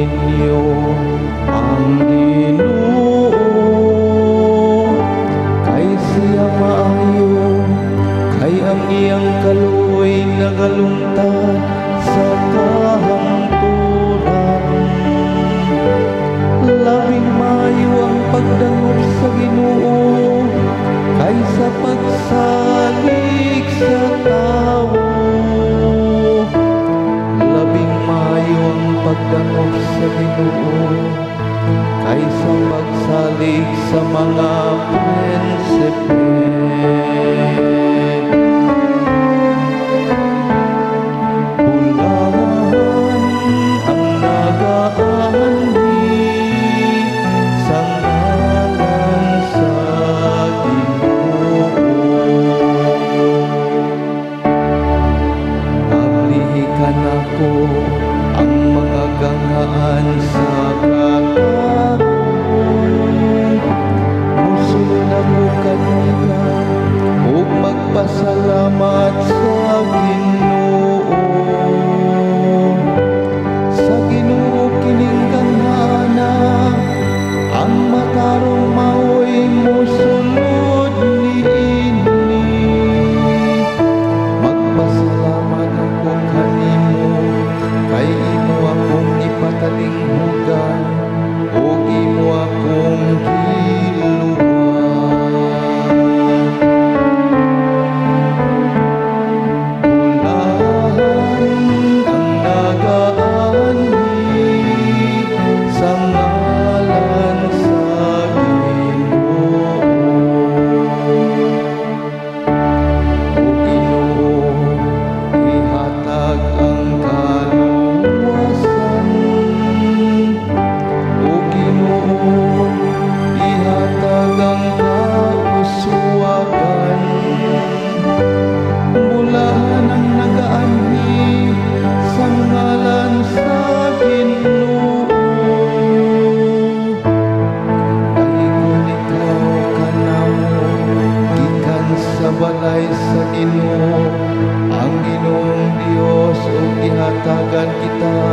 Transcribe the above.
Ninyo ang Ginoo, kay siya maayo, kay ang iyang kaluoy nagalungtad sa kahangturan. Labing maayo ang pagdangop sa Ginoo kaysa pagsalig sa tawo. Labing maayo ang pagdangop sa Ginoo kaysa pagsalig sa mga prinsipe. Bulahan ang nagaanhi sa ngalan sa Ginoo. Ablihi kanako ang mga ganghaan sa katarong. Musulod ako kanila ug magpasalamat sa Ginoo. Sa Ginoo kining ganghana, ang matarong maoy mosulod niini. Magpasalamat ako kanimo kay imo akong gipatalinghugan ug imo akong giluwas. Bulahan ang nagaanhi sa ngalan sa Ginoo. O Ginoo, ihatag ang kaluwasan. O Ginoo, ihatag ang kauswagan. Bulahan ang nagaanhi sa ngalan sa Ginoo. Daigon ikaw kanamo gikan sa balay sa Ginoo, ang Ginoong Dios, ug gihatagan kita